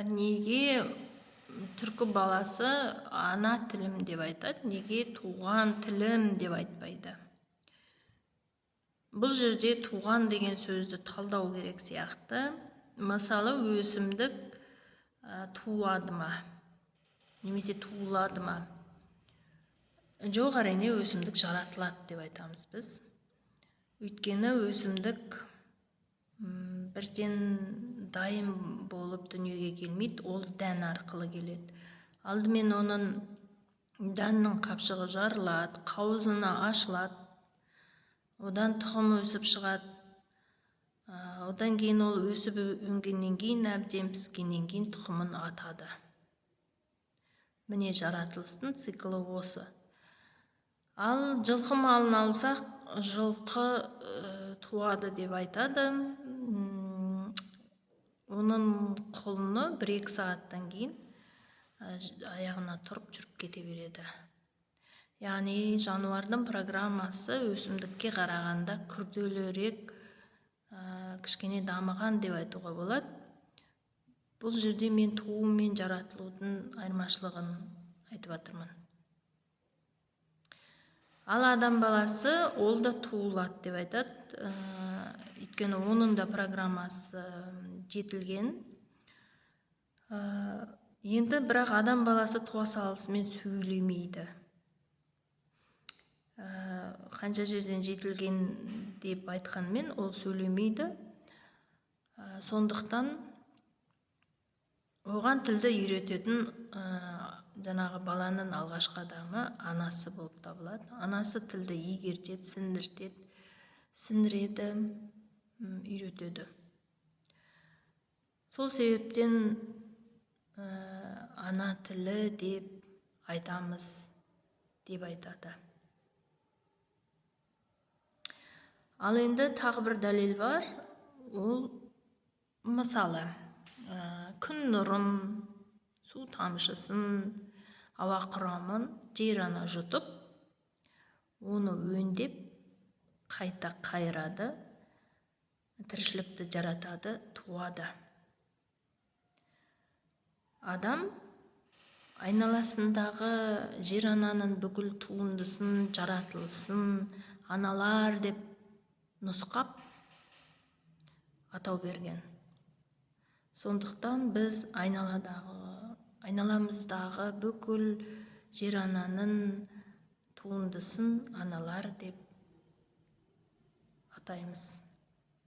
Неге түркі баласы ана тілім деп айтады, неге туған тілім деп айтпайды? Бұл жерде туған деген сөзді талдау керек сияқты. Мысалы, өсімдік туады ма немесе туылады ма? Жоқ, әрине, өсімдік жаратылады деп айтамыз біз. Өйткені өсімдік бірден дайын болып дүниеге келмейді, ол дән арқылы келеді. Алдымен оның дәннің қапшығы жарылады, қауызына ашылады, одан тұқым өсіп шығады. Одан кейін ол өсіп өнгеннен кейін, әбден піскеннен кейін тұқымын атады. Міне, жаратылыстың циклі осы. Ал жылқы малын алсақ, жылқы туады деп айтады. Оның құлыны 1-2 сағаттан кейін аяғына тұрып жүріп кете береді. Яғни жануардың программасы өсімдікке қарағанда күрделірек, кішкене дамыған деп айтуға болады. Бұл жерде мен туу мен жаратылудың айырмашылығын айтып жатырмын. Ал адам баласы, ол да туылады деп айтады, өйткені оның да программасы жетілген. Енді бірақ адам баласы туа салысымен сөйлемейді. Қанша жерден жетілген деп айтқанмен, ол сөйлемейді. Сондықтан оған тілді үйрететін, жаңағы баланың алғашқы адамы анасы болып табылады. Анасы тілді игертеді, сіңдіртеді, сіңіреді, үйретеді. Сол себептен ана тілі деп айтамыз деп айтады. Ал енді тағы бір дәлел бар. Ол мысалы, күн нұрын, су тамшысын, ауа құрамын жер ана жұтып, оны өңдеп, қайта қайырады, тіршілікті жаратады, туады. Адам айналасындағы жер ананың бүкіл туындысын, жаратылысын аналар деп нұсқап атау берген. Сондықтан біз айналамыздағы бүкіл жер ананың туындысын аналар деп атаймыз.